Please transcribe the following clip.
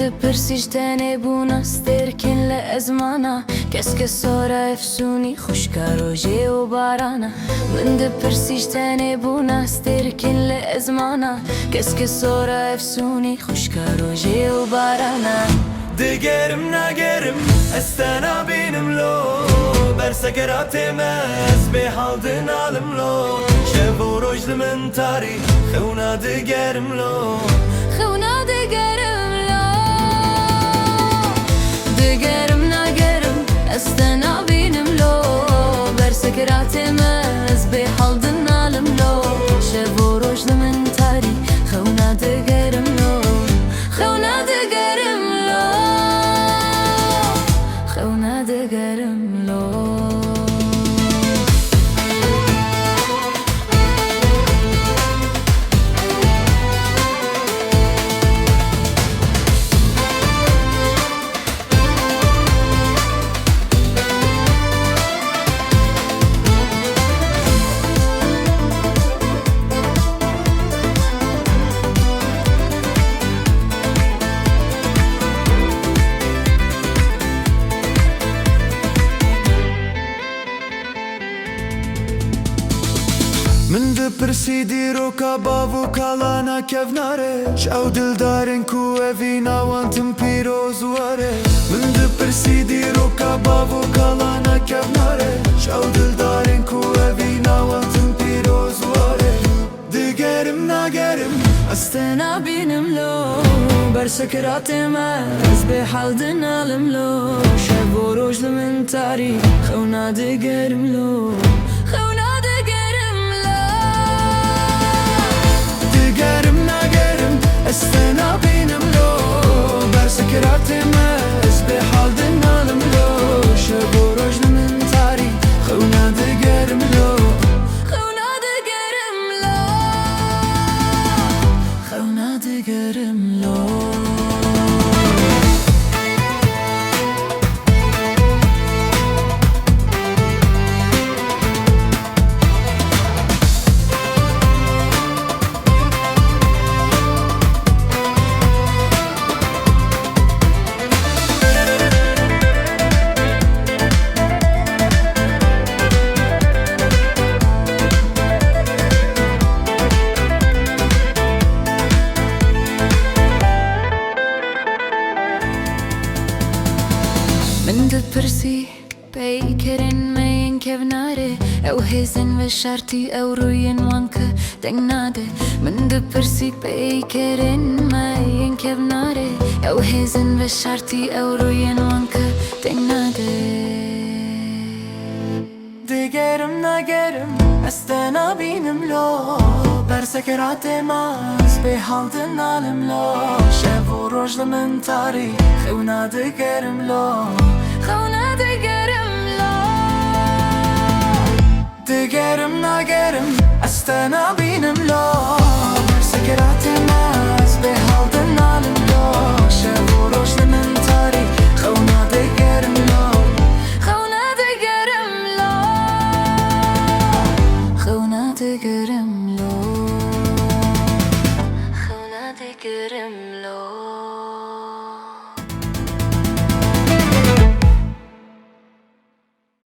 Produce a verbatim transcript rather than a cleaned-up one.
Dipirsî ji tenê bûna stêrkên li ezmana, keske sora efsûnî xwişka rojê û barana. Min dipirsî ji tenê bûna stêrkên li ezmana, keske sora efsûnî xwişka rojê û barana. Digerim nagerim, ez te nabînim lo, ber sekeratê me ez bê hal dinalim lo. Şev û roj li min tarî, xewna digerim lo. Xewna digerim lo. Digerim nagerim, ez te nabînim lo. Ber sekeratê me ez bê hal dinalim lo. Şev û roj li min tarî, xewna digerim lo. Xewna digerim lo. Xewna digerim lo. Min dipirsî dîroka bav û kalana kevnare, ji ew dildarên ku evî nawan tim pîroz were. Min dipirsî dîroka bav û kalana kevnare, ji ew dildarên ku evî nawan tim pîroz were. Digerim nagerim, ez te nabînim lo. Ber sekeratê me ez bê hal dinalim lo. Şev û roj li min tarî, xewna digerim lo. Xewna digerim lo. Digerim nagerim, ez te nabînim lo. Ber sekeratê me ez bê hal dinalim lo. Şev û roj li min tarî, xewna digerim lo. Xewna digerim lo. Xewna digerim lo. Min dipirsî peykerên me yên kevnare, ew hêzên veşartî, ew rûyên wan ke deng nade. Min dipirsî peykerên me yên kevnare, ew hêzên veşartî, ew rûyên wan ke deng nade. Digerim nagerim, ez te nabînim lo. Ber sekeratê me ez bê hal dinalim lo. Şev û roj li min tarî, xewna digerim lo. Xewna digerim lo. Digerim nagerim, ez te nabînim lo. Ber sekeratê me ez bê hal dinalim lo. Şev û roj li min tarî, xewna digerim lo. Xewna digerim lo. Xewna digerim lo. Xewna digerim lo.